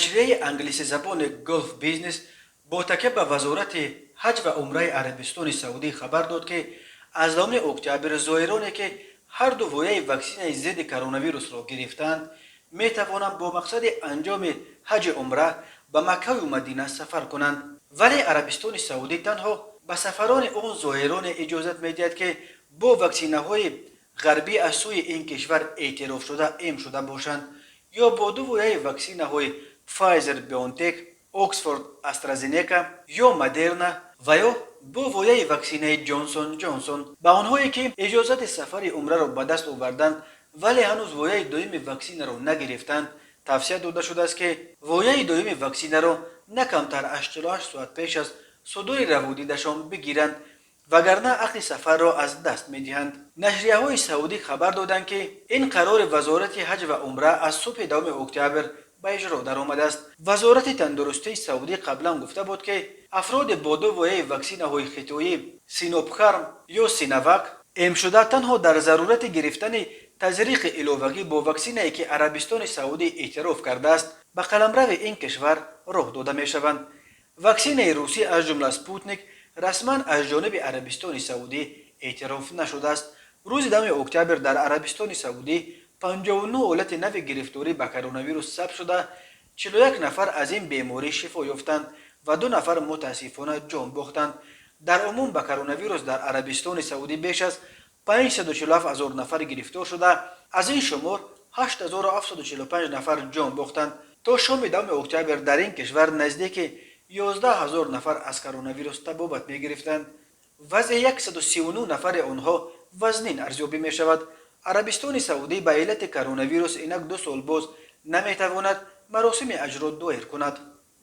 Нашрияи англисизабони Gulf Business бо такя ба Вазорати ҳаҷ ва умраи Арабистони Саудӣ хабар дод, ки аз 10 октябр зоироне, ки ҳарду вояи ваксинаи зидди коронавирусро гирифтаанд, метавонанд бо мақсади анҷоми ҳаҷи умра ба Маккаву Мадина сафар кунанд. Вале Арабистони Саудӣ танҳо ба сафарони он зоироне иҷозат медиҳад, ки бо ваксинаҳои ғарбӣ аз сӯи ин кишвар эътирофшуда эм шуда бошанд ё бо ду вояи ваксинаҳои Pfizer BioNTech, Oxford AstraZeneca ё Модерна ва ё бо вояи ваксинаи Ҷонсон Ҷонсон. Ба онҳое, ки иҷозати сафари умраро ба даст оварданд, вале ҳанӯз вояи дуюми ваксинаро нагирифтанд, тавсия дода шудааст, ки вояи дуюми ваксинаро на камтар аз 48 соат пеш аз судури раводидашон бигиранд, вагарна ақди сафарро аз даст медиҳанд. Нашрияҳои саудӣ хабар доданд, ки ин қарори Вазорати ҳаҷ ва умра аз субҳи 10 октябр ба иҷро даромадааст. Вазорати тандурустии Саудӣ қаблан гуфта буд, ки афроди бо ду вояи ваксинаҳои хитоӣ Синопхарм ё Синавак эмшуда танҳо дар зарурати гирифтани тазриқи иловагӣ бо ваксинае, ки Арабистони Саудӣ эътироф кардааст, ба қаламрави ин кишвар роҳ дода мешаванд. Ваксинаи русӣ, аз ҷумла Спутник, расман аз ҷониби Арабистони Саудӣ эътироф нашудааст. Рӯзи 10 октябр дар Арабистони Саудӣ 59 ҳолати нави гирифторӣ ба коронавирус сабт шуда, 41 нафар аз ин беморӣ шифо ёфтанд ва ду нафар мутаассифона ҷон бохтанд. Дар умум ба коронавирус дар Арабистони Саудӣ беш аз 547 ҳазор нафар гирифтор шуда, аз ин шумор 8745 нафар ҷон бохтанд. То шоми 10 октябр дар ин кишвар наздики 11 ҳазор нафар аз коронавирус табобат мегирифтанд. Вазъи 139 нафари онҳо вазнин арзёбӣ мешавад. Арабистони Саудӣ ба иллати коронавирус инак 2 сол боз наметавонад маросими ҳаҷро доир кунад.